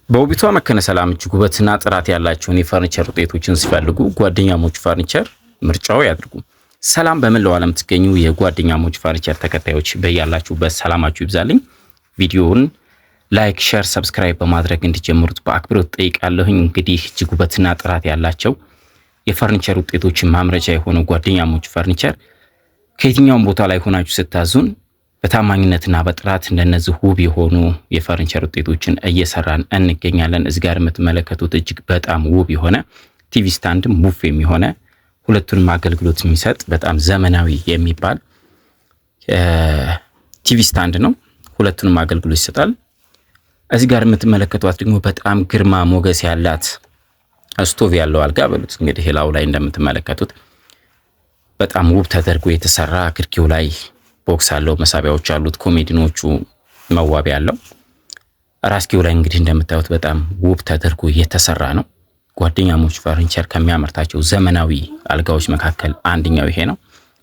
በውቢቷ መካነ ሰላም እጅግ ውበትና ጥራት ያላቸውን የፈርኒቸር ውጤቶችን ሲፈልጉ ጓደኛሞች ፈርኒቸር ምርጫው ያድርጉ። ሰላም በመላው ዓለም ትገኙ የጓደኛሞች ፈርኒቸር ተከታዮች በያላችሁበት ሰላማችሁ ይብዛልኝ። ቪዲዮውን like፣ share፣ subscribe በማድረግ እንዲጀምሩት በአክብሮት ጠይቃለሁኝ። እንግዲህ እጅግ ውበትና ጥራት ያላቸው የፈርኒቸር ውጤቶችን ማምረቻ የሆነው ጓደኛሞች ፈርኒቸር ከየትኛውም ቦታ ላይ ሆናችሁ ስታዙን በታማኝነትና በጥራት እንደነዚህ ውብ የሆኑ የፈርኒቸር ውጤቶችን እየሰራን እንገኛለን። እዚህ ጋር የምትመለከቱት እጅግ በጣም ውብ የሆነ TV stand ም ቡፌም የሆነ ሁለቱንም አገልግሎት የሚሰጥ በጣም ዘመናዊ የሚባል TV stand ነው። ሁለቱንም አገልግሎት ይሰጣል። እዚህ ጋር የምትመለከቷት ደግሞ በጣም ግርማ ሞገስ ያላት ስቶቭ ያለው አልጋ በሉት እንግዲህ ላዩ ላይ እንደምትመለከቱት በጣም ውብ ተደርጎ የተሰራ ግርጌው ላይ box አለው፣ መሳቢያዎች አሉት፣ ኮሜዲኖቹ መዋቢያ አለው። ራስጌው ላይ እንግዲህ እንደምታዩት በጣም ውብ ተደርጎ የተሰራ ነው። ጓደኛሞች ፈርኒቸር ከሚያመርታቸው ዘመናዊ አልጋዎች መካከል አንደኛው ይሄ ነው።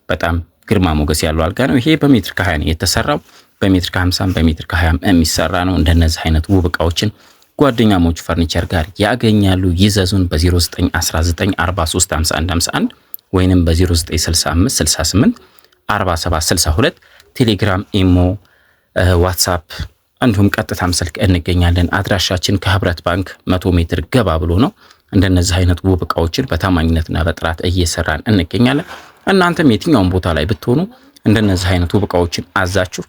በጣም ግርማ ሞገስ ያለው አልጋ ነው። ይሄ በሜትር ከ20 ነው የተሰራው። በሜትር ከ50 በሜትር ከ20 የሚሰራ ነው። እንደነዚህ አይነት ውብ እቃዎችን ጓደኛሞች ፈርኒቸር ጋር ያገኛሉ። ይዘዙን በ0919435151 ወይንም በ0965 68 4762 ቴሌግራም፣ ኢሞ፣ ዋትሳፕ እንዲሁም ቀጥታም ስልክ እንገኛለን። አድራሻችን ከህብረት ባንክ 100 ሜትር ገባ ብሎ ነው። እንደነዚህ አይነት ውብ እቃዎችን በታማኝነትና በጥራት እየሰራን እንገኛለን። እናንተም የትኛውን ቦታ ላይ ብትሆኑ እንደነዚህ አይነት ውብ እቃዎችን አዛችሁ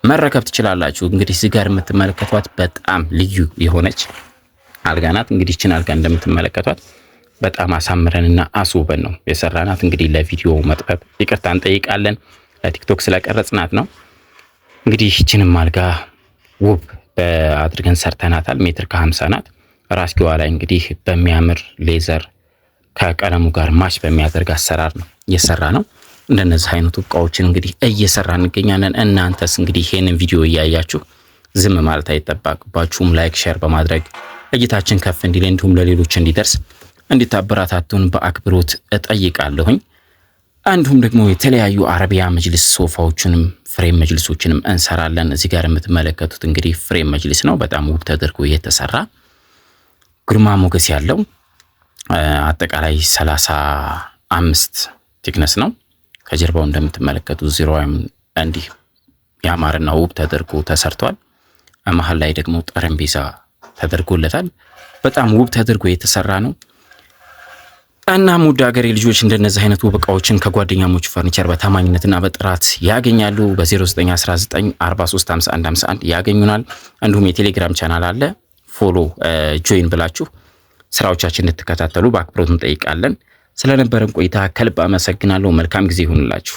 መረከብ ትችላላችሁ። እንግዲህ እዚህ ጋር የምትመለከቷት በጣም ልዩ የሆነች አልጋ ናት። እንግዲህ ይችን አልጋ እንደምትመለከቷት በጣም አሳምረንና አስውበን ነው የሰራናት። እንግዲህ ለቪዲዮ መጥበብ ይቅርታ እንጠይቃለን። ለቲክቶክ ስለቀረጽናት ነው። እንግዲህ ይችንም አልጋ ውብ አድርገን ሰርተናታል። ሜትር ከ50 ናት። ራስጌዋ ላይ እንግዲህ በሚያምር leather ከቀለሙ ጋር match በሚያደርግ አሰራር ነው እየሰራ ነው። እንደነዚህ አይነቱ እቃዎችን እንግዲህ እየሰራ እንገኛለን። እናንተስ እንግዲህ ይሄንን ቪዲዮ እያያችሁ ዝም ማለት አይጠበቅባችሁም። like share በማድረግ እይታችን ከፍ እንዲል እንዲሁም ለሌሎች እንዲደርስ እንድታበረታቱን በአክብሮት እጠይቃለሁኝ። እንዲሁም ደግሞ የተለያዩ አረቢያ መጅልስ ሶፋዎችንም frame መጅልሶችንም እንሰራለን። እዚህ ጋር የምትመለከቱት እንግዲህ frame መጅልስ ነው። በጣም ውብ ተደርጎ የተሰራ ግርማ ሞገስ ያለው አጠቃላይ 35 thickness ነው። ከጀርባው እንደምትመለከቱት ዜሮም እንዲህ ያማረና ውብ ተደርጎ ተሰርቷል። መሀል ላይ ደግሞ ጠረጴዛ ተደርጎለታል። በጣም ውብ ተደርጎ የተሰራ ነው። እናም ውድ ሀገሬ ልጆች እንደነዚህ አይነት ውብ እቃዎችን ከጓደኛሞች ፈርኒቸር በታማኝነትና በጥራት ያገኛሉ። በ0919435151 ያገኙናል። እንዲሁም የቴሌግራም ቻናል አለ። follow join ብላችሁ ስራዎቻችን እንድትከታተሉ በአክብሮት እንጠይቃለን። ስለነበረን ቆይታ ከልብ አመሰግናለሁ። መልካም ጊዜ ይሁንላችሁ።